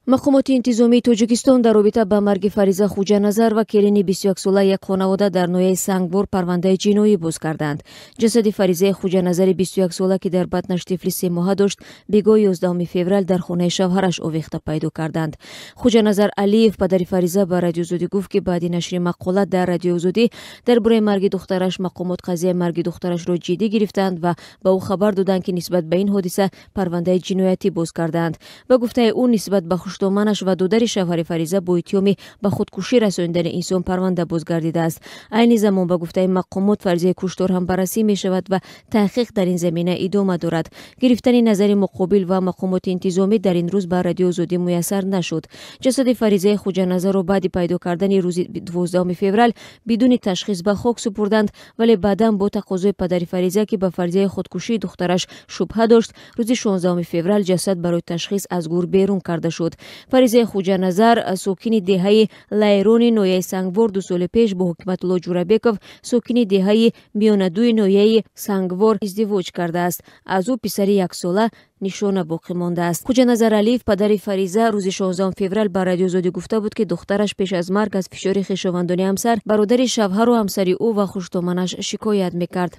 Мақомоти интизомии Тоҷикистон дар робита ба марги Фариза Хуҷаназар ва келини 21-сола як хонавода дар ноҳияи Сангвор парвандаи ҷиноӣ боз карданд. Ҷасади Фаризаи Хуҷаназари 21-сола, ки дар батнаш тифли 3 моҳа дошт, бегоҳи 11 феврал дар хонаи шавҳараш овехта пайдо карданд. Хуҷаназар Алиев, падари Фариза, ба Радиои Озодӣ гуфт, ки баъди нашри мақола дар Радиои Озодӣ дар бораи марги духтараш, мақомот қазияи марги духтарашро ҷиддӣ гирифтаанд ва ба ӯ хабар доданд, ки нисбат ба ин ҳодиса парвандаи ҷиноятӣ боз кардаанд. Ба гуфтаи ӯ, нисбат ба хушдоманаш ва додари шавҳари Фариза бо иттиҳоми ба худкушӣ расонидани инсон парванда боз гардидааст. Айни замон, ба гуфтаи мақомот, фарзияи куштор ҳам баррасӣ мешавад ва таҳқиқ дар ин замина идома дорад. Гирифтани назари муқобил ва мақомоти интизомӣ дар ин рӯз ба Радиои Озодӣ муяссар нашуд. Ҷасади Фаризаи Хуҷаназарро баъди пайдо кардани рӯзи 12 феврал бидуни ташхис ба хок супурданд, вале баъдан бо тақозои падари Фариза, ки ба фарзияи худкушии духтараш шубҳа дошт, рӯзи 16 феврал ҷасад барои ташхис аз гур берун карда шуд. Фаризаи Хуҷаназар, сокини деҳаи Лайрони ноҳияи Сангвор, 2 соли пеш бо Ҳукматулло Ҷурабеков, сокини деҳаи Миёнадуи ноҳияи Сангвор, издивоҷ кардааст. Аз ӯ писари яксола Нишона боқӣ мондааст. Хуҷаназар Алиев, падари Фариза, рӯзи 16 феврал ба Радиои Озодӣ гуфта буд, ки духтараш пеш аз марг аз фишори хешовандони ҳамсар, бародари шавҳару ҳамсари ӯ ва хушдоманаш шикоят мекард.